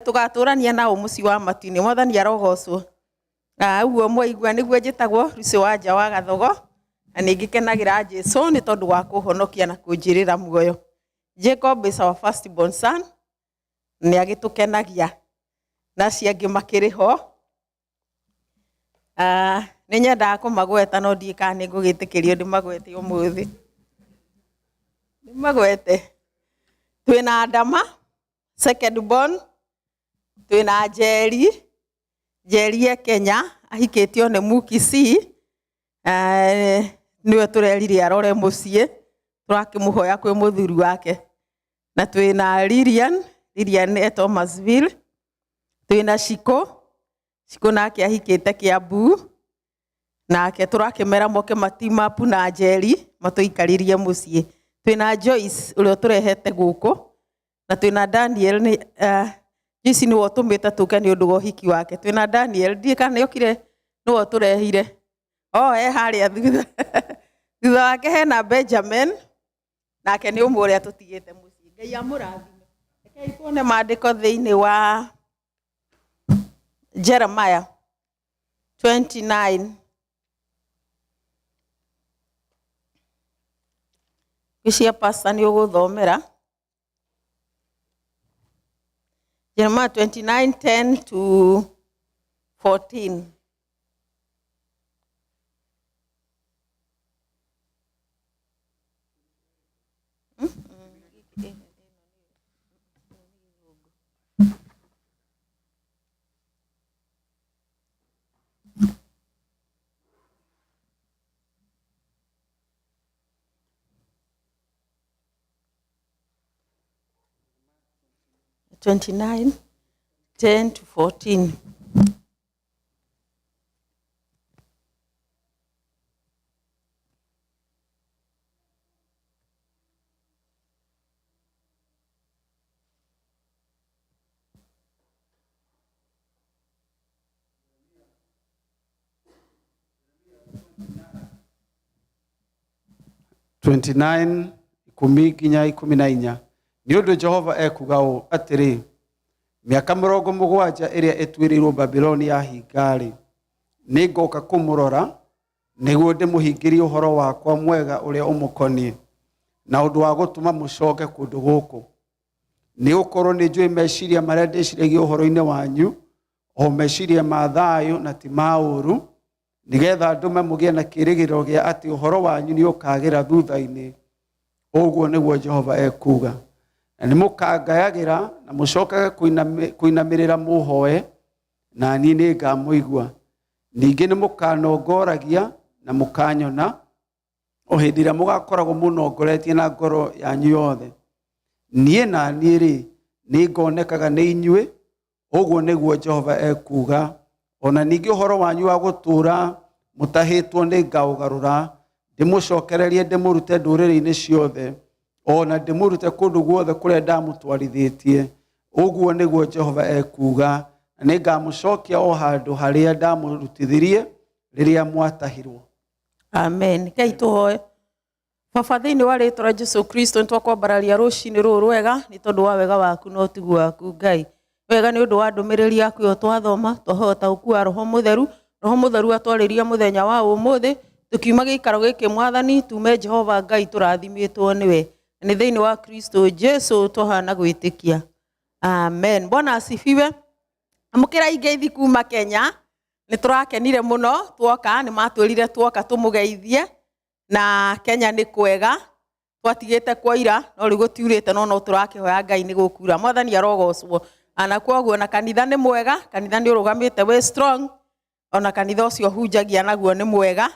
Tũgatũrania nao mũciĩ wa matu-inĩ. Mwathani arogocwo. Ũguo mwaigua nĩguo njĩtagwo Lucy Wanja wa Gathogo, na nĩ ngĩkenagĩra Jesu nĩ tondũ wa kũhonokia na kũnjĩrĩra muoyo. Jacob is our first born son, nĩ agĩtũkenagia na acio angĩ makĩrĩ ho. Nĩ nyendaga kũmagweta no ndiũĩ kana nĩ ngũgĩtĩkĩrio ndĩmagwete ũmũthĩ. Ndĩmagwete? Twĩna Adama second born, twĩna Njeri, Njeri e Kenya ahikĩtio nĩ Mũkisii, nĩwe tũrerire arore mũciĩ, tũrakĩmũhoya kwĩ mũthuri wake. Na twĩna Lilian, Lilian e Thomasville, twĩna Shiko, Shiko nake ahikĩte Kiambu, nake tũrakĩmera moke ma team up na Njeri matũikarĩrie mũciĩ. Twĩna Joyce ũrĩa ũtũrehete gũkũ, na twĩna Daniel nĩ Joyce nĩwe ũtũmĩte tũke nĩ ũndũ wa ũhiki wake. Twĩna Daniel, ndiũĩ kana nĩ okire nĩwe ũtũrehire. Oh, e harĩa thutha. Thutha wake hena Benjamin, nake nĩ ũmwe ũrĩa tũtigĩte mũciĩ. Ngai amũrathime. Rekei tuone maandĩko thĩinĩ wa Jeremiah 29. Ngwĩciria pastor nĩ ũgũthomera. Jeremiah 29 10 to 14. 29 10 to 14. 29 ikũmi nginya 14. Nĩ ũndũ Jehova ekuga ũũ atĩrĩ, mĩaka 70 ĩrĩa ĩtuĩrĩirwo Babuloni yahinga-rĩ, nĩngoka kũmũrora nĩguo ndĩmũhingĩrie ũhoro wakwa mwega ũrĩa ũmũkoniĩ, na ũndũ wa gũtũma mũcoke kũndũ gũkũ. Nĩ gũkorwo nĩ njũĩ meciria marĩa ndĩciragia ũhoro-inĩ wanyu, o meciria ma thayũ na ti ma ũũru, nĩgetha ndũme mũgĩe na kĩĩrĩgĩrĩro gĩa atĩ ũhoro wanyu nĩ ũkaagĩra thutha-inĩ. Ũguo nĩguo Jehova ekuuga. Na nĩ mũkangayagĩra na mũcokage kũinamĩrĩra mũhoe, na niĩ nĩ ngamũigua. Ningĩ nĩ mũkanongoragia na mũkanyona, o hĩndĩ ĩrĩa mũgakoragwo mũnongoretie na ngoro yanyu yothe. Niĩ na niĩ-rĩ, nĩ ngonekaga nĩ inyuĩ, ũguo nĩguo Jehova ekuuga. O na ningĩ ũhoro wanyu wa gũtũũra mũtahĩtwo nĩ ngaũgarũra, ndĩmũcokererie ndĩmũrute ndũrĩrĩ-inĩ ciothe, o na ndĩmũrute kũndũ guothe kũrĩa ndamũtwarithĩtie. Ũguo nĩguo Jehova ekuuga, na nĩngamũcokia o handũ harĩa ndamũrutithirie rĩrĩa mwatahirwo. Amen. Ngai tũhoe. Baba thĩinĩ wa rĩtwa rĩa Jesu Kristo nĩ twakwambararia rũcinĩ rũrũ rwega nĩ tondũ wa wega waku na ũtugi waku Ngai. Wega nĩ ũndũ wa ndũmĩrĩri yaku ĩyo twathoma twahota gũkua Roho Mũtheru. Roho Mũtheru atwarĩria mũthenya wa ũmũthĩ tũkiuma gĩikaro gĩkĩ Mwathani tume Jehova Ngai tũrathimĩtwo nĩwe. Nĩ thĩinĩ wa Kristo Jesu twahana gwĩtĩkia. Amen. Bwana asifiwe. Amũkĩra ingeithi kuma Kenya. Nĩ tũrakenire mũno tuoka, nĩ matwĩrire tuoka tũmũgeithie na Kenya nĩ kwega, twatigĩte kwaira no rĩu gũtiurĩte no no tũrakĩhoya Ngai nĩ gũkura. Mwathani arogocwo. Na kwoguo na kanitha nĩ mwega, kanitha nĩ ũrũgamĩte wĩ strong, ona kanitha ũcio hunjagia naguo nĩ mwega,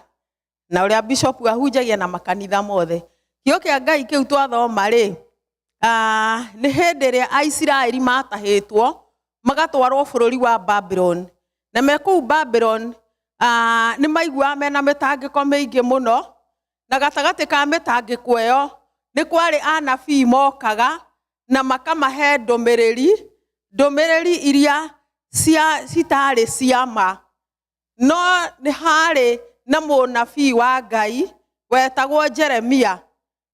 na ũrĩa bishop ahunjagia na makanitha mothe. Kiugo kĩa Ngai kĩu twathoma rĩ, nĩ hĩndĩ ĩrĩa Aisiraeli matahĩtwo magatwarwo bũrũri wa Babylon. Na me kũu Babylon nĩ maiguaga mena mĩtangĩko mĩingĩ mũno, na gatagatĩ ka mĩtangĩko ĩyo nĩ kwarĩ anabii mokaga na makamahe ndũmĩrĩri, ndũmĩrĩri iria citarĩ cia ma. No nĩ harĩ na mũnabii wa Ngai wetagwo Jeremia.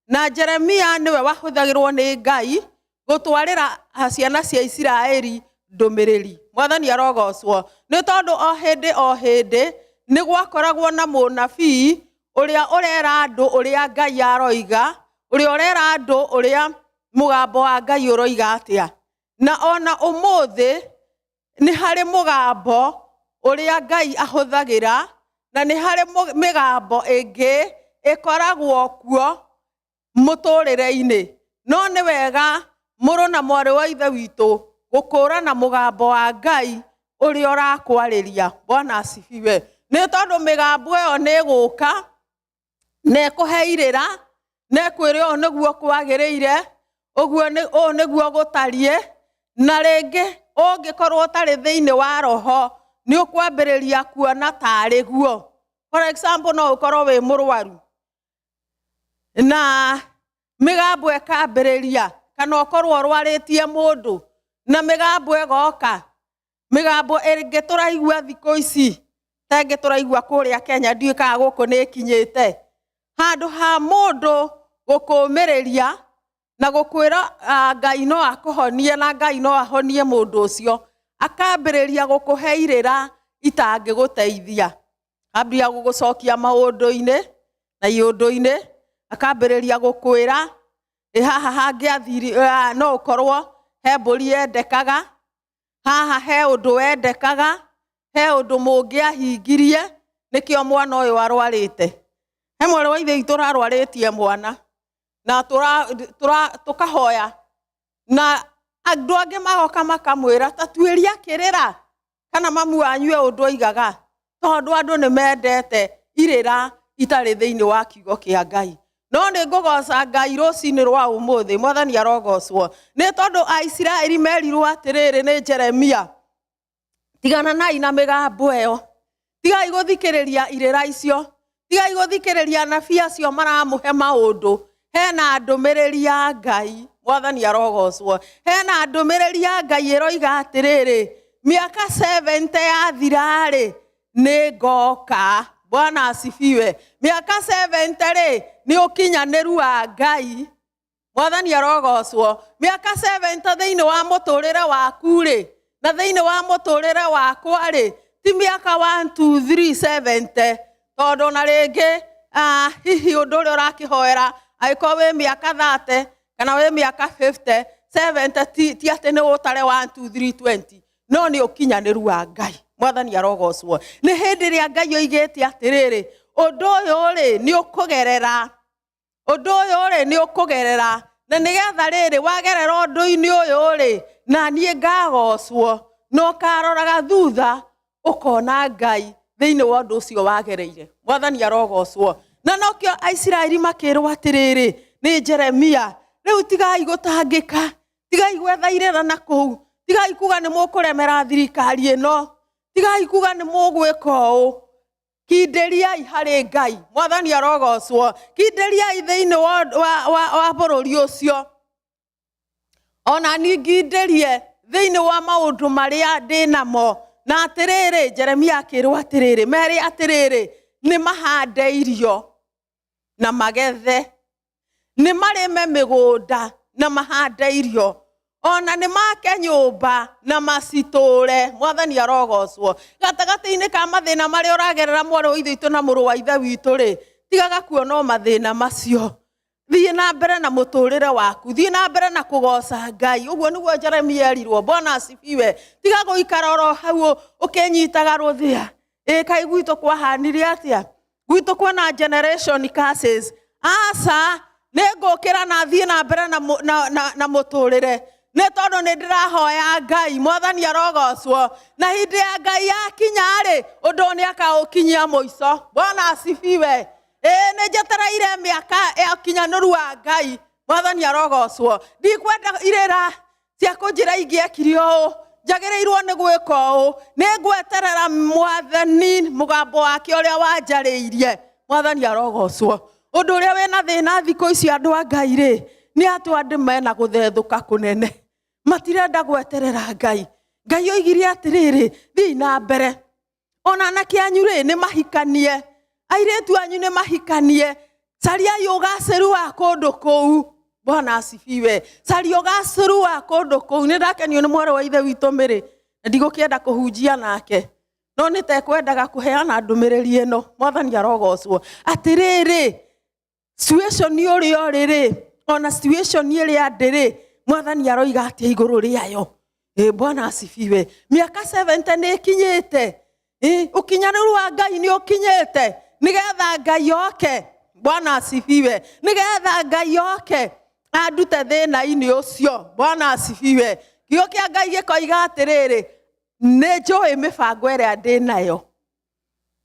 Na Jeremia nĩwe wahũthagĩrwo nĩ Ngai gũtwarĩra ciana cia Isiraeli Ndũmĩrĩri. Mwathani arogocwo. Nĩ tondũ o hĩndĩ o hĩndĩ nĩ gwakoragwo na mũnabii ũrĩa ũrera andũ ũrĩa Ngai aroiga, ũrĩa ũrera andũ ũrĩa mũgambo wa Ngai ũroiga atĩa. Na ona ũmũthĩ nĩ harĩ mũgambo ũrĩa Ngai ahũthagĩra, na nĩ harĩ mĩgambo ĩngĩ ĩkoragwo kuo mũtũrĩre-inĩ. No nĩ wega mũrũ na mwarĩ wa ithe witũ gũkũrana mũgambo wa Ngai ũrĩa ũrakwarĩria. Bwana asifiwe. Nĩ tondũ mĩgambo ĩyo nĩ ĩgũka na ĩkũhe irĩra na ĩkwĩre ũũ nĩguo kwagĩrĩire, ũguo nĩ ũũ nĩguo gũtariĩ, na rĩngĩ ũngĩkorwo ũtarĩ thĩinĩ wa roho nĩ ũkwambĩrĩria kuona tarĩ guo. For example, no ũkorwo wĩ mũrwaru na mĩgambo ĩkambĩrĩria, kana ũkorwo ũrwarĩtie mũndũ na mĩgambo ĩgoka, mĩgambo ĩngĩ tũraigua thikũ ici ta ĩngĩ tũraigua kũrĩa Kenya, ndiũĩ kana gũkũ nĩ ĩkinyĩte, handũ ha mũndũ gũkũmĩrĩria na gũkwĩra Ngai no akũhonie na Ngai no ahonie mũndũ ũcio, akambĩrĩria gũkũhe irĩra itangĩgũteithia, akambĩrĩria gũgũcokia maũndũ-inĩ na iũndũ-inĩ, akambĩrĩria gũkwĩra ĩ haha hangĩathiri, no ũkorwo he mbũri yendekaga, haha he ũndũ wendekaga, he ũndũ mũngĩahingirie, nĩkĩo mwana ũyũ arwarĩte. He mwarĩ wa ithe witũ ũrarwarĩtie mwana na tũkahoya na andũ angĩ magoka makamwĩra ta tuĩria kĩrĩra kana mamu wanyu e ũndũ oigaga, tondũ andũ nĩ mendete irĩra itarĩ thĩinĩ wa kiugo kĩa Ngai. No nĩ ngũgoca Ngai rũcinĩ rwa ũmũthĩ, Mwathani arogocwo, nĩ tondũ Aisiraeli merirwo atĩrĩrĩ nĩ Jeremia, tigananai na mĩgambo ĩyo, tigai gũthikĩrĩria irĩra icio, tigai gũthikĩrĩria anabii acio maramũhe maũndũ. Hena ndũmĩrĩri ya Ngai, Mwathani arogocwo. Hena ndũmĩrĩri ya Ngai ĩroiga atĩrĩrĩ, mĩaka 70 yathira-rĩ, nĩ ngoka. Bwana asifiwe. Mĩaka 70 rĩ, nĩ ũkinyanĩru wa Ngai. Mwathani arogocwo. Mĩaka 70 thĩinĩ wa mũtũrĩre waku rĩ, na thĩinĩ wa mũtũrĩre wakwa rĩ, ti mĩaka 1 2 3 70, tondũ na rĩngĩ hihi ũndũ ũrĩa ũrakĩhoera angĩkorwo wĩ mĩaka 30 kana wĩ mĩaka 50, 70 ti atĩ nĩ ũtare 1 2 3 20, no nĩ ũkinyanĩru wa Ngai. Mwathani arogocwo. Nĩ hĩndĩ ĩrĩa Ngai oigĩte atĩrĩrĩ, ũndũ ũyũ rĩ nĩ ũkũgerera, ũndũ ũyũ rĩ nĩ ũkũgerera, na nĩgetha rĩrĩ wagerera ũndũ-inĩ ũyũ rĩ, na niĩ ngagocwo, na ũkaroraga thutha ũkona Ngai thĩinĩ wa ũndũ ũcio wagereire. Mwathani arogocwo. Na nokĩo Aisiraeli makĩrwo atĩrĩrĩ nĩ Jeremia, rĩu tigai gũtangĩka, tigai gwetha irĩra na kũu, tigai kuga nĩ mũkũremera thirikari ĩno, tigai kuga nĩ mũgwĩka ũũ, kindĩriai harĩ Ngai. Mwathani arogocwo. Kindĩriai thĩinĩ wa bũrũri ũcio. Ona niĩ ngindĩrie thĩinĩ wa maũndũ marĩa ndĩ namo. Na atĩrĩrĩ, Jeremia akĩrwo atĩrĩrĩ, mere atĩrĩrĩ, nĩ mahande irio na magethe, nĩ marĩme mĩgũnda na mahande irio, ona nĩ make nyũmba na macitũre. Mwathani arogocwo. Gatagatĩ-inĩ ka mathĩna marĩa ũragerera mwarĩ wa ithe witũ na mũrũ wa ithe witũ rĩ, tigaga kuona o mathĩna macio. Thiĩ na mbere na mũtũrĩre waku, thiĩ na mbere na kũgoca Ngai. Ũguo nĩguo Jeremia erirwo. Bwana asifiwe. Tiga gũikara oro hau ũkĩnyitaga rũthĩa. Ĩ kaĩ gwitũ kwahanire atĩa? Gwitũ kwĩna generation curses. Aca, nĩ ngũkĩra na thiĩ na mbere na mũtũrĩre, nĩ tondũ nĩ ndĩrahoya Ngai. Mwathani arogocwo. Na hĩndĩ ya Ngai yakinya-rĩ, ũndũ ũyũ nĩ akaũkinyia mũico. Bwana asifiwe. Ĩ nĩ njetereire mĩaka ya ũkinyanĩru wa Ngai. Mwathani arogocwo. Ndikwenda irĩra cia kũnjĩra ingĩekire ũũ, njagĩrĩirwo nĩ gwĩka ũũ. Nĩ ngweterera Mwathani mũgambo wake ũrĩa wanjarĩirie. Mwathani arogocwo. Ũndũ ũrĩa wĩna thĩna thikũ ici andũ a Ngai rĩ, nĩ atĩ andũ mena gũthethũka kũnene, matirenda gweterera Ngai. Ngai oigire atĩrĩrĩ, thiĩi na mbere, ona anake anyu rĩ nĩ mahikanie, airĩtu anyu nĩ mahikanie, cariai ũgacĩru wa kũndũ kũu. Bwana asifiwe. Caria ũgacĩru wa kũndũ kũu. Nĩ ndakenio nĩ mwarĩ wa ithe witũ Mĩrĩ, na ndigũkĩenda kũhunjia nake, no nĩ tekwendaga kũheana ndũmĩrĩri ĩno. Mwathani arogocwo. Atĩrĩrĩ, situation ũrĩa ũrĩ rĩ, ona situation ĩrĩa ndĩ rĩ, Mwathani aroiga atĩa igũrũ rĩayo? Ĩ, Bwana asifiwe. Mĩaka 70 nĩ ĩkinyĩte. Ĩ, ũkinyanĩru wa Ngai nĩ ũkinyĩte, nĩgetha Ngai oke. Bwana asifiwe. Nĩgetha Ngai oke andute thĩna-inĩ ũcio. Bwana asifiwe. Kiugo kĩa Ngai gĩkoiga atĩrĩrĩ, nĩ njũĩ mĩbango ĩrĩa ndĩ nayo.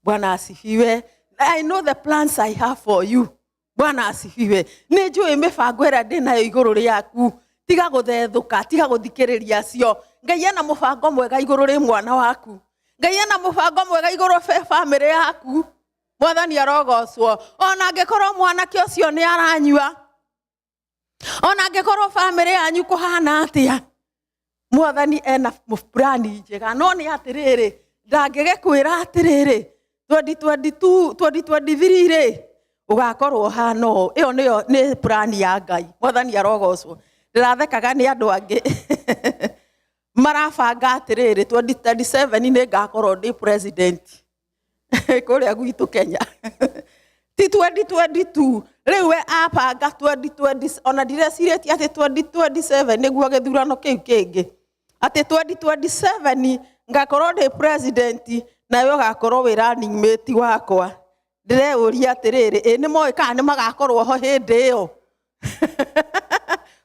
Bwana asifiwe. I know the plans I have for you. Bwana asifiwe. Nĩ njũĩ mĩbango ĩrĩa ndĩ nayo igũrũ rĩaku. Tiga gũthethũka, tiga gũthikĩrĩria acio. Ngai ena mũbango mwega igũrũ rĩ mwana waku. Ngai ena mũbango mwega igũrũ rĩ bamĩrĩ yaku. Mwathani arogocwo. Ona angĩkorwo mwanake ũcio nĩ aranyua, ona angĩkorwo bamĩrĩ yanyu kũhana atĩa, Mwathani ena plani njega. No nĩ atĩrĩrĩ, ndangĩgĩkwĩra atĩrĩrĩ, 2022, 2023 rĩ, ũgakorwo ũhana ũũ. Ĩyo nĩyo nĩ plani ya Ngai. Mwathani arogocwo. Ndĩrathekaga nĩ andũ angĩ marabanga atĩrĩrĩ, 2037 nĩ ngakorwo ndĩ president kũrĩa gwitũ Kenya. Ti 2022. Rĩu we abanga 2020, ona ndirecirĩtie atĩ 2027 nĩguo gĩthurano kĩu kĩngĩ, atĩ 2027 ngakorwo ndĩ president nawe ũgakorwo wĩ running mate wakwa. Ndĩreũria atĩrĩrĩ, ĩ nĩ moĩ kana nĩ magakorwo ho hĩndĩ ĩyo?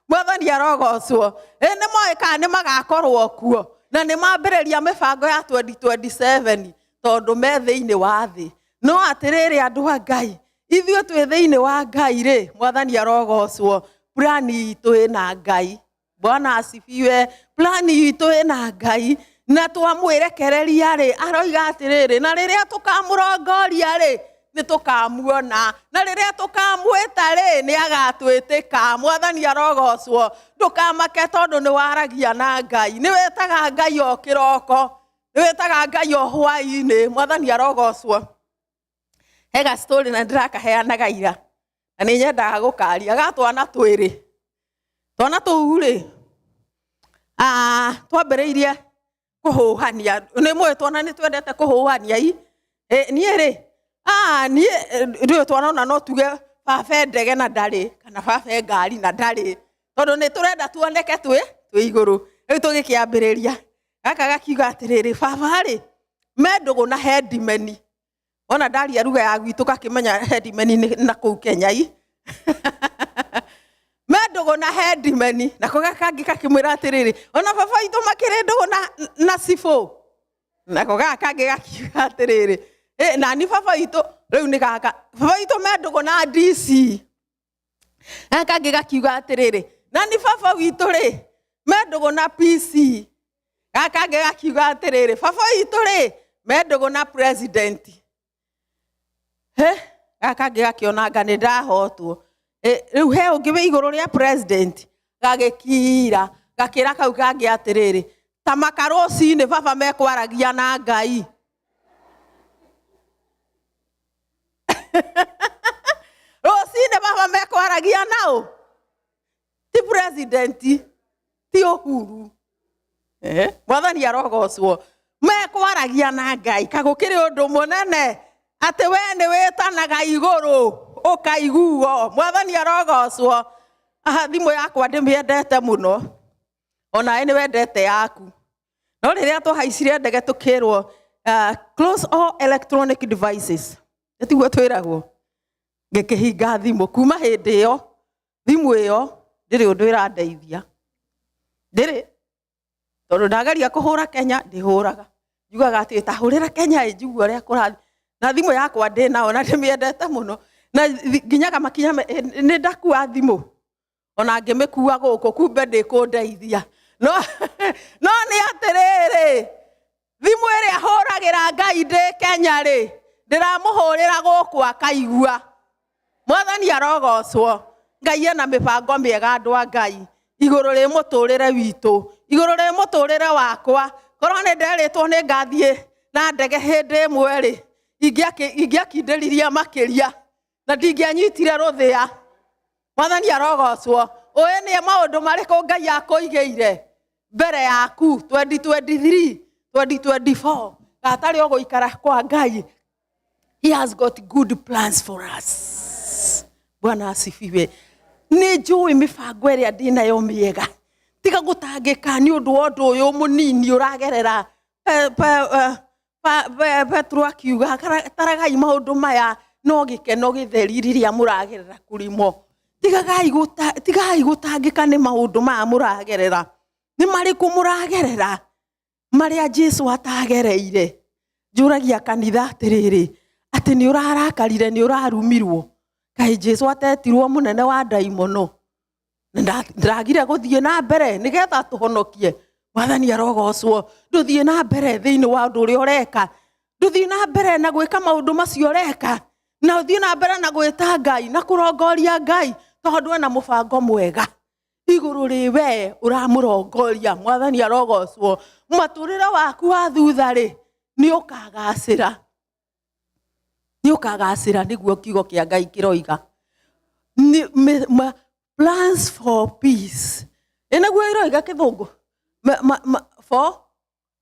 Mwathani arogocwo. Ĩ nĩ moĩ kana nĩ magakorwo kuo? Na nĩ mambĩrĩria mĩbango ya 2027 tondũ me thĩinĩ wa thĩ. No atĩrĩrĩ, andũ a Ngai, ithuĩ twĩ thĩinĩ wa Ngai rĩ, Mwathani arogocwo. Plani itũ ĩna Ngai. Bwana asifiwe. Plani itũ ĩna Ngai, na twamwĩrekereria rĩ, aroiga atĩrĩrĩ, na rĩrĩa tũkamũrongoria rĩ, nĩ tũkamuona, na rĩrĩa tũkamwĩta rĩ, nĩ agatwĩtĩka. Mwathani arogocwo. Ndũkamake tondũ nĩ waragia na Ngai, nĩ wĩtaga Ngai o kĩroko, nĩ wĩtaga Ngai o hwaĩ-inĩ. Mwathani arogocwo. He ga story na ndĩrakaheanaga ira, na nĩ nyendaga gũkaria, ga twana twĩrĩ. Twana tũu rĩ, twambĩrĩirie kũhũhania. Nĩ mũĩ twana nĩ twendete kũhũhania i. Niĩ rĩ, niĩ ndũĩ twana ona no tuge baba ndege na ndarĩ, kana baba ngari na ndarĩ, tondũ nĩ tũrenda tuoneke twĩ igũrũ. Rĩu tũgĩkĩambĩrĩria, gaka gakiuga atĩrĩrĩ, baba rĩ, me ndũgũ na hendimeni. Ona ndaria ruga ya gwitũ gakĩmenya hendimeni nĩ na kũu Kenya i. Me ndũgũ na hendimeni. Nako gaka kangĩ gakĩmwĩra atĩrĩrĩ, ona baba witũ makĩrĩ ndũgũ na cibũ. Nako gaka kangĩ gakiuga atĩrĩrĩ, nani baba witũ rĩu nĩ gaka, baba witũ me ndũgũ na DC. Gaka kangĩ gakiuga atĩrĩrĩ, nani baba witũ rĩ, me ndũgũ na PC. Gaka kangĩ gakiuga atĩrĩrĩ, baba witũ rĩ, me ndũgũ na president. He, gaka kangĩ gakĩona anga nĩ ndahotwo. Rĩu he ũngĩ wĩ igũrũ rĩa president, gagĩkira, gakĩra kau kangĩ atĩrĩrĩ, ta maka rũcinĩ baba mekwaragia na Ngai. Rũcinĩ baba mekwaragia nao, ti president, ti Uhuru. Mwathani arogocwo. Mekwaragia na Ngai. Kagũkĩrĩ ũndũ mũnene atĩ we nĩ wĩtanaga igũrũ ũkaiguo. Mwathani arogocwo. Aha, thimũ yakwa ndĩmĩendete mũno, onawe nĩ wendete yaku. No rĩrĩa twahaicire ndege tũkĩrwo, close all electronic devices, nĩtiguo twĩragwo? Ngĩkĩhinga thimũ. Kuma hĩndĩ ĩyo thimũ ĩyo ndĩrĩ ũndũ ĩrandeithia, ndĩrĩ, tondũ ndageria kũhũra Kenya ndĩhũraga, njugaga atĩ ta hũrĩra Kenya ĩ njigue ũrĩa kũrathiĩ. Na thimũ yakwa ndĩ nayo na ndĩmĩendete mũno, na nginyaga makinya nĩ ndakua thimũ, ona ngĩmĩkua gũkũ kumbe ndĩkũndeithia. No nĩ atĩrĩrĩ, thimũ ĩrĩa hũragĩra Ngai ndĩ Kenya rĩ, ndĩramũhũrĩra gũkũ akaigua. Mwathani arogocwo. Ngai ena mĩbango mĩega andũ a Ngai, igũrũ rĩ mũtũrĩre witũ, igũrũ rĩ mũtũrĩre wakwa. Korwo nĩ nderĩtwo nĩ ngathiĩ na ndege hĩndĩ ĩmwe rĩ, ingĩakindĩririe makĩria na ndingĩanyitire rũthĩa. Mwathani arogocwo. Ũĩ nĩ maũndũ marĩkũ Ngai akũigĩire mbere yaku 2023, 2024? Gatarĩ o gũikara kwa Ngai. He has got good plans for us. Bwana asifiwe. Nĩ njũĩ mĩbango ĩrĩa ndĩnayo mĩega. Tiga gũtangĩka nĩ ũndũ wa ũndũ ũyũ mũnini ũragerera. Petero akiuga, taragai maũndũ maya no gĩkeno gĩtheri rĩrĩa mũragerera kũrĩmo. Tigagai gũtangĩka nĩ maũndũ maya mũragerera. Nĩ marĩkũ mũragerera marĩa Jesu atagereire? Njũragia kanitha atĩrĩrĩ, atĩ nĩ ũrarakarire, nĩ ũrarumirwo, kaĩ Jesu atetirwo mũnene wa ndaimono? Na ndagire gũthiĩ na mbere nĩgetha atũhonokie. Mwathani arogocwo. Ndũthiĩ na mbere thĩinĩ wa ũndũ ũrĩa ũreka, ndũthiĩ na mbere na gwĩka maũndũ macio ũreka, na ũthiĩ na mbere na gwĩta Ngai na kũrongoria Ngai, tondũ ena mũbango mwega igũrũ rĩ we ũramũrongoria. Mwathani arogocwo. Matũrĩre waku wa thutha rĩ, nĩ ũkagacĩra, nĩ ũkagacĩra, nĩguo kiugo kĩa Ngai kĩroiga. Plans for peace, ĩ nĩguo iroiga kĩthũngũ, for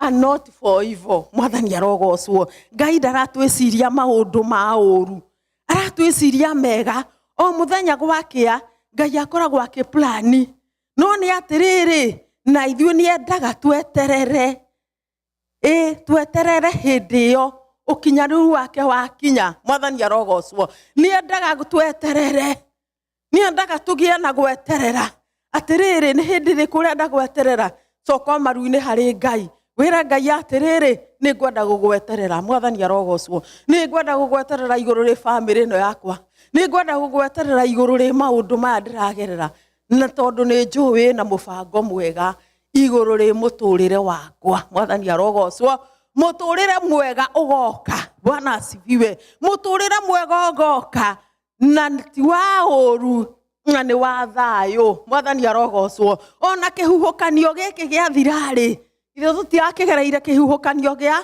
and not for evil. Mwathani arogocwo. Ngai ndaratwĩciria maũndũ ma ũru, aratwĩciria mega. O mũthenya gwakĩa Ngai akoragwo akĩplani, no nĩ atĩrĩrĩ, na ithuĩ nĩ endaga tweterere, ĩ tweterere hĩndĩ ĩyo ũkinyanĩru wake wakinya. Mwathani arogocwo. Nĩ endaga tweterere, nĩ endaga tũgĩe na gweterera. Atĩrĩrĩ, nĩ hĩndĩ ĩrĩkũ ũrenda gweterera? Coka maru-inĩ harĩ Ngai, wĩre Ngai atĩrĩrĩ, nĩ ngwenda gũgweterera. Mwathani arogocwo. Nĩ ngwenda gũgweterera igũrũ rĩ bamĩrĩ ĩno yakwa, nĩ ngwenda gũgweterera igũrũ rĩ maũndũ maya ndĩragerera, na tondũ nĩ njũĩ na mũbango mwega igũrũ rĩ mũtũrĩre wakwa. Mwathani arogocwo. Mũtũrĩre mwega ũgoka. Bwana asifiwe. Mũtũrĩre mwega ũgoka, na ti wa ũru, na nĩ wa thayũ. Mwathani arogocwo. Ona kĩhuhũkanio gĩkĩ gĩathira-rĩ, ithuĩ tũtirakĩgereire kĩhuhũkanio gĩa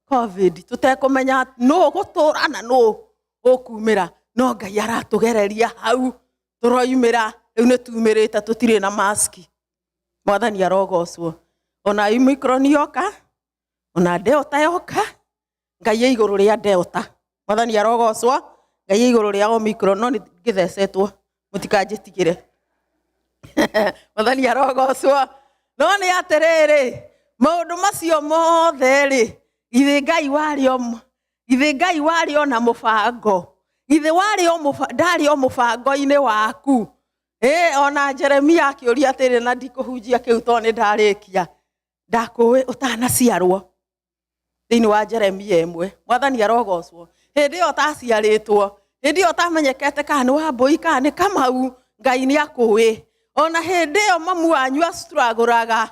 COVID, tũtekũmenya nũ ũgũtũra na nũ ũkumĩra, no Ngai aratũgereria hau tũroimĩra. Rĩu nĩ tumĩrĩte, tũtirĩ na maski. Mwathani arogocwo. Ona Omicron yoka, ona Delta yoka, Ngai e igũrũ rĩa Delta. Mwathani arogocwo. Ngai e igũrũ rĩa Omicron, no nĩ ngĩthecetwo, mũtikanjĩtigĩre. Mwathani arogocwo. No nĩ atĩrĩrĩ, maũndũ macio mothe rĩ, githĩ Ngai warĩ o, githĩ Ngai warĩ o na mũbango? Githĩ warĩ o ndarĩ o mũbango-inĩ waku? Ĩ ona Jeremia akĩũria atĩrĩ, na ndikũhunjia kĩu tondũ nĩ ndarĩkia, ndakũĩ ũtanaciarwo, thĩinĩ wa Jeremia 1. Mwathani arogocwo. Hĩndĩ ĩyo ũtaciarĩtwo, hĩndĩ ĩyo ũtamenyekete kana nĩ Wambũi kana nĩ Kamau, Ngai nĩ akũĩ. Ona hĩndĩ ĩyo mamu wanyu astragũraga,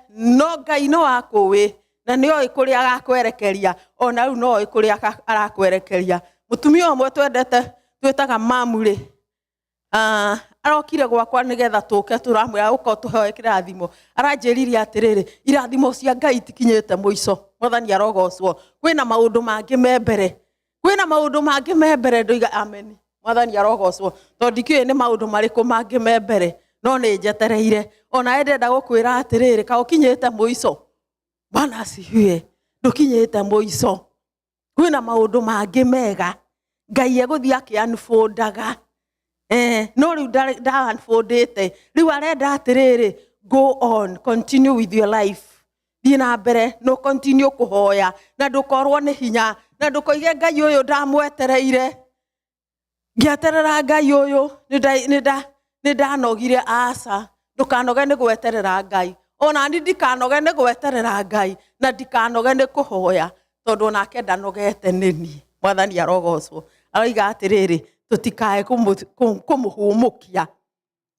no Ngai no akũĩ, na nĩ oĩ kũrĩa agakwerekeria. Ona rĩu no oĩ kũrĩa arakwerekeria. Mũtumia ũmwe twendete twĩtaga mamu rĩ, arokire gwakwa nĩgetha tũke tũramwĩra ũka ũtũhoe kĩrathimo. Aranjĩrire atĩrĩrĩ, irathimo cia Ngai itikinyĩte mũico. Mwathani arogocwo. Kwĩna maũndũ mangĩ me mbere, kwĩna maũndũ mangĩ me mbere. Ndoiga amen. Mwathani arogocwo. Tondũ ndikĩũĩ nĩ maũndũ marĩkũ mangĩ me mbere, no nĩ njetereire. Ona ndĩrenda gũkwĩra atĩrĩrĩ, ka ũkinyĩte mũico? Bwana asifiwe. Ndũkinyĩte mũico, kwĩna maũndũ mangĩ mega Ngai egũthiĩ akĩ-unfoldaga. No rĩu nda-unfoldĩte, rĩu arenda atĩrĩrĩ, go on, continue with your life. Thiĩ na mbere no continue kũhoya, na ndũkorwo nĩ hinya, na ndũkoige Ngai ũyũ ndamwetereire, ngĩeterera Ngai ũyũ nĩ ndanogire. Aca, ndũkanoge nĩ gweterera Ngai. Ona ni ndikanoge nĩ gweterera Ngai, na ndikanoge nĩ kũhoya, tondũ onake ndanogete nĩ niĩ. Mwathani arogocwo. Aroiga atĩrĩrĩ, tũtikae kũmũhũmũkia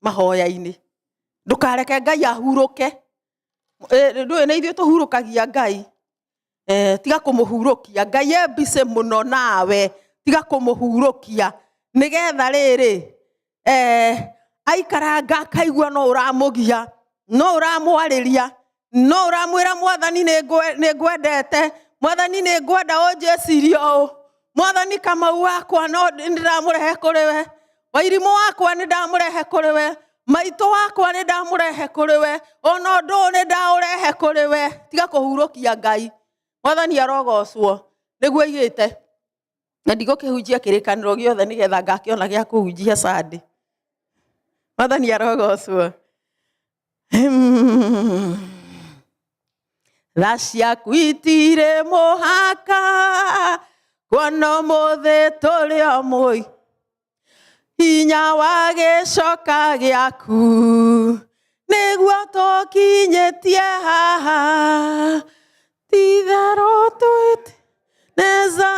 mahoya-inĩ. Ndũkareke Ngai ahurũke. Ndũĩ nĩ ithuĩ tũhurũkagia Ngai. Tiga kũmũhurũkia Ngai, e busy mũno nawe. Tiga kũmũhurũkia, nĩgetha rĩrĩ, aikaranga akaigua no ũramũgia, no ũramwarĩria, no ũramwĩra, Mwathani nĩ ngwendete, Mwathani nĩ ngwenda ũnjĩcirie ũũ, Mwathani Kamau wakwa no ndĩramũrehe kũrĩ we. Wairimũ wakwa nĩ ndamũrehe kũrĩ we, maitũ wakwa nĩ ndamũrehe kũrĩ we, ona ũndũ ũyũ nĩ ndaũrehe kũrĩ we. Tiga kũhurũkia Ngai. Mwathani arogocwo nĩguo aigĩte. Na ndigũkĩhunjia kĩrĩkanĩro gĩothe nĩgetha ngakĩona gĩa kũhunjia Sunday. Mwathani arogocwo. Tha ciaku itirĩ mũhaka, kuona ũmũthĩ tũrĩ o mũi. Hinya wa gĩcoka gĩaku nĩguo tũkinyĩtie haha. Ti-itherũ twĩte neza,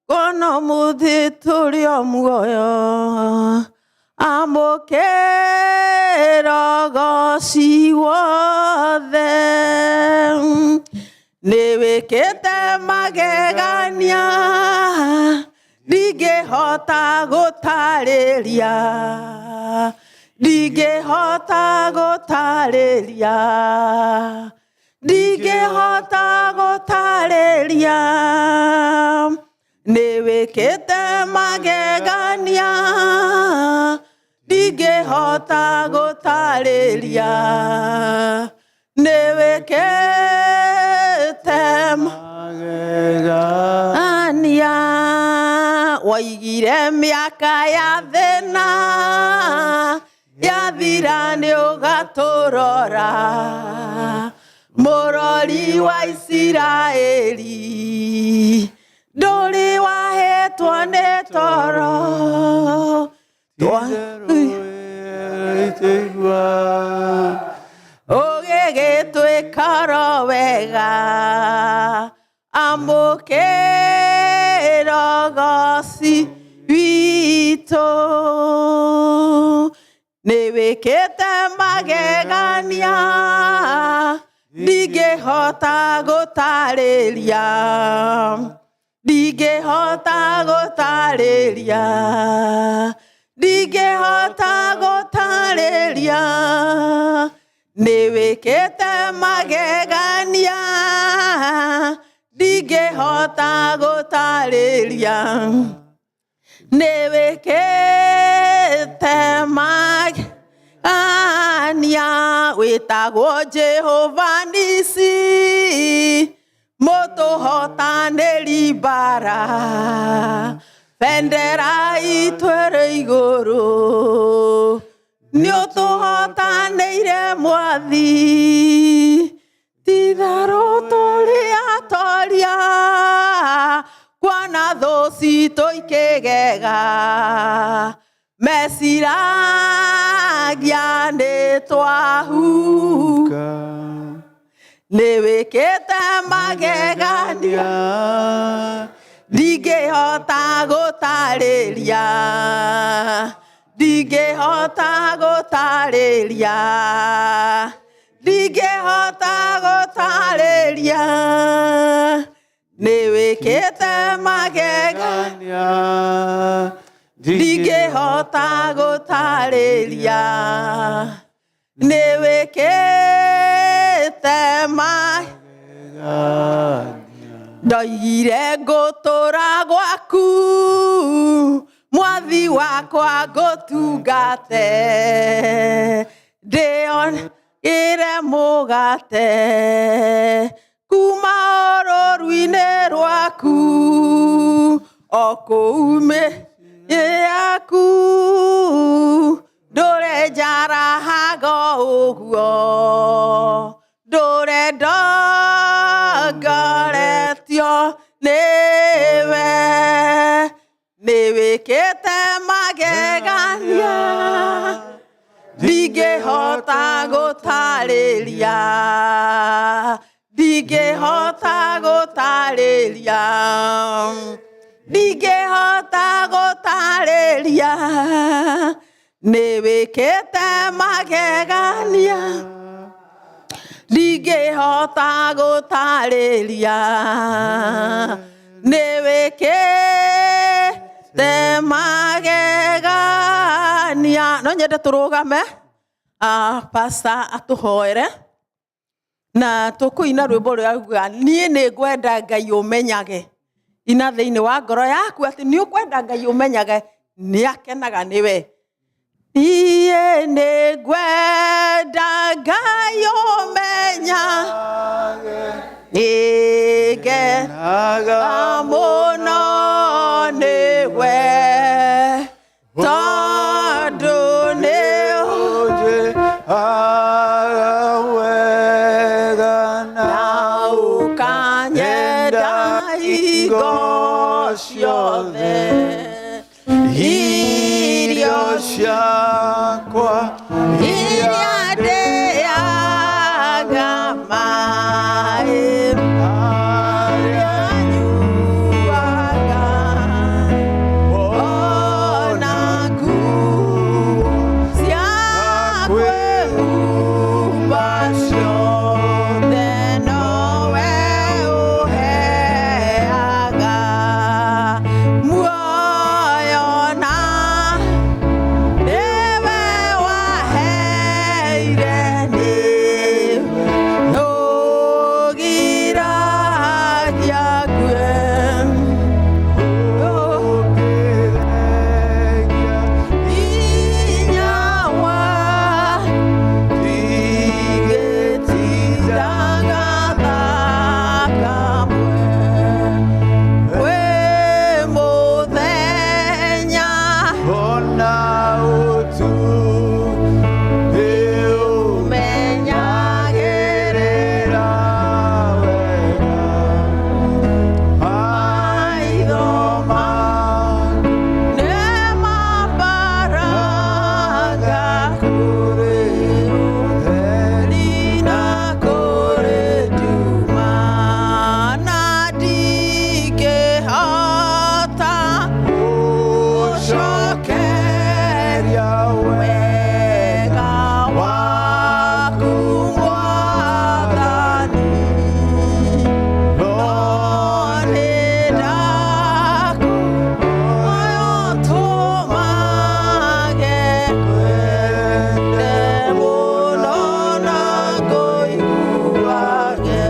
kuona ũmũthĩ tũrĩ o muoyo. Amũkĩra ũgoci wothe. Nĩ wĩkĩte magegania, ndingĩhota gũtarĩria, ndingĩhota gũtarĩria, ndingĩhota gũtarĩria. Nĩ wĩkĩte magegania, ndingĩhota gũtarĩria. Nĩ wĩkĩte magegania. Waigire mĩaka ya thĩna, yathira nĩ ũgatũrora. Mũrori wa Isiraeli, ndũrĩ wahĩtwo nĩ toro. Ũgĩgĩtuĩka oro wega, amũkĩra ũgoci witũ. Nĩ wĩkĩte magegania, ndingĩhota gũtarĩria, ndingĩhota gũtarĩria, ndingĩhota gũtarĩria. Nĩ wĩkĩte magegania, ndingĩhota gũtarĩria. Nĩ wĩkĩte magegania. Wĩtagwo Jehova Nisi, mũtũhotanĩri mbara. Bendera itũ ĩrĩ igũrũ, nĩ ũtũhotanĩire Mwathi. Ti-itherũ tũrĩ atoria, kuona thũ citũ ikĩgega. Meciragia nĩ twahuka. Nĩ wĩkĩte magegania, ndingĩhota gũtarĩria, ndingĩhota gũtarĩria, ndingĩhota gũtarĩria. Nĩ wĩkĩte magegania, ndingĩhota gũtarĩria. Nĩ wĩkĩte magegania. Ndoigire ngũtũra gwaku, Mwathi wakwa ngũtungate. Ndĩonire mũgate kuma rũru-inĩ rwaku, o kũu mĩciĩ yaku. Ndũre njarahaga ũguo, ndũre ndongoretio nĩwe. Nĩ wĩkĩte magegania, ndingĩhota gũtarĩria, ndingĩhota gũtarĩria, ndingĩhota gũtarĩria. Nĩ wĩkĩte magegania, ndingĩhota gũtarĩria. Nĩ wĩkĩte magegania. No nyende tũrũgame, pastor atũhoere na tũkũina rwĩmbo rũrĩa rugaga niĩ nĩ ngwenda Ngai ũmenyage. Ina thĩinĩ wa ngoro yaku atĩ nĩ ũkwenda Ngai ũmenyage. Nĩ akenaga nĩwe. Niĩ nĩ ngwenda Ngai ũmenya nĩngenaga mũno nĩwe tondũ nĩ na ũkanyenda hingo ciothe Irio ciakwa iria ndĩaga maĩ marĩa nyuaga ona nguo cia kwĩhumba ciothe nowe ũheaga muoyo na nĩwe waheire nĩwe ũgiragia ngue. Hinya wa gĩtindaga thakamwe wĩ mũthenya Ona ũtukũ menyagĩrĩra wega maitho maku nĩmambaraga kũrĩ ũtheri na kũrĩ nduma na ndingĩhota gũcokeria wega waku Mwathani no nĩ ndakũhoya ũtũmage ngwende mũno na ngũiguage.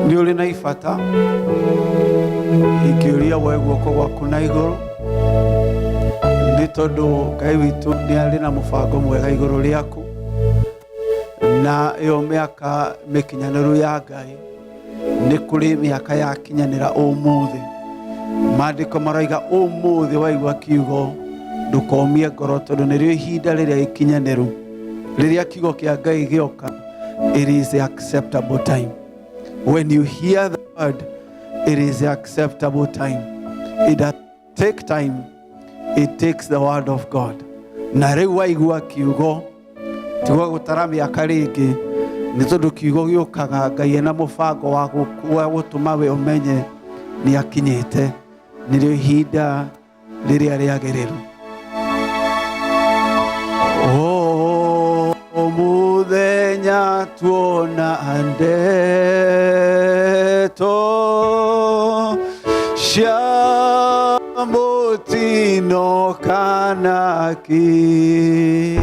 Nĩ ũrĩ na ibata ingĩũria woe guoko gwaku na igũrũ nĩ tondũ Ngai witũ nĩ arĩ na mũbango mwega igũrũ rĩaku na ĩyo mĩaka mĩkinyanĩru ya Ngai nĩ kũrĩ mĩaka yakinyanĩra ũmũthĩ. Maandĩko maroiga ũmũthĩ waigua kiugo ndũkomie ngoro tondũ nĩrĩo ihinda rĩrĩa ikinyanĩru rĩrĩa kiugo kĩa Ngai gĩoka. It is the acceptable time. When you hear the word, it is the acceptable time. It does take time, it takes the word of God. Na rĩu waigua kiugo tiga gũtara mĩaka rĩngĩ nĩ tondũ kiugo gĩũkaga Ngai ena mũbango wa wa gũtũma we ũmenye nĩ akinyĩte nĩrĩo ihinda rĩrĩa rĩagĩrĩru. O mũthenya tuona ndeto cia mũtino kana kĩ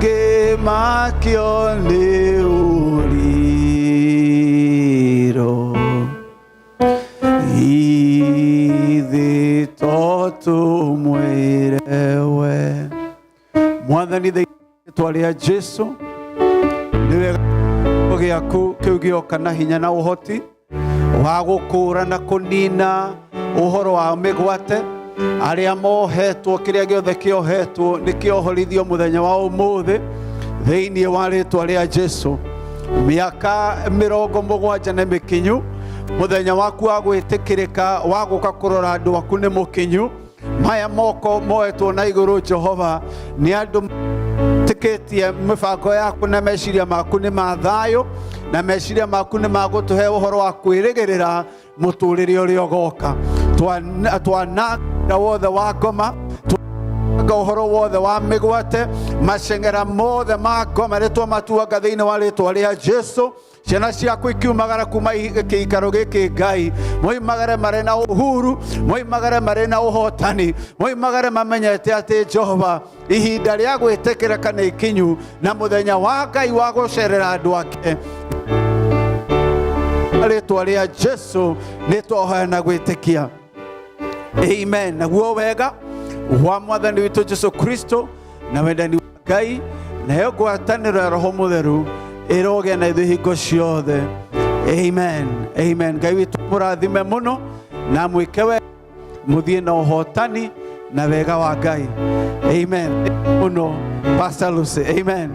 tũngĩmakio nĩ ũriro ithe to tũmwĩre we Mwathani rĩtwa rĩa Jesu nĩ wega gĩaku kĩu gĩoka na hinya na ũhoti wa gũkũra na kũnina ũhoro wa mĩgwate arĩa mohetwo kĩrĩa gĩothe kĩohetwo nĩ kĩohorithio mũthenya wa ũmũthĩ thĩinĩ wa rĩtwa rĩa Jesu. Mĩaka 70 nĩ mĩkinyu mũthenya waku wa gwĩtĩkĩrĩka wa gũka kũrora andũ aku nĩ mũkinyu. Maya moko moetwo na igũrũ Jehova nĩ andũ tĩkĩtie mĩbango yaku na meciria maku nĩ ma thayũ na meciria maku nĩ magũtũhe ũhoro wa kwĩrĩgĩrĩra mũtũrĩre ũrĩa ũgoka. Twananga wothe wa ngoma Ũhoro wothe wa mĩgwate, maceng'era mothe ma ngoma rĩtwa matuanga thĩinĩ wa rĩtwa rĩa Jesu. Ciana ciaku ikiumagara kuma kĩikaro gĩkĩ, Ngai, moimagare marĩ na uhuru, moimagare marĩ na ũhotani, moimagare mamenyete atĩ Jehova ihinda rĩa gwĩtĩkĩrĩka nĩ ikinyu na mũthenya wa Ngai wa gũcerera andũ ake. Rĩtwa rĩa Jesu nĩ twahoya na gwĩtĩkia, amen. Naguo wega wa Mwathani witũ Jesu Kristo na wendani wa Ngai nayo ngwatanĩro ya Roho Mũtheru ĩrogĩa na ithuĩ hingo ciothe. Amen, amen. Ngai witũ mũrathime mũno na mwĩke wega, mũthiĩ na ũhotani na wega wa Ngai. Amen mũno, Pastor Lucy. Amen.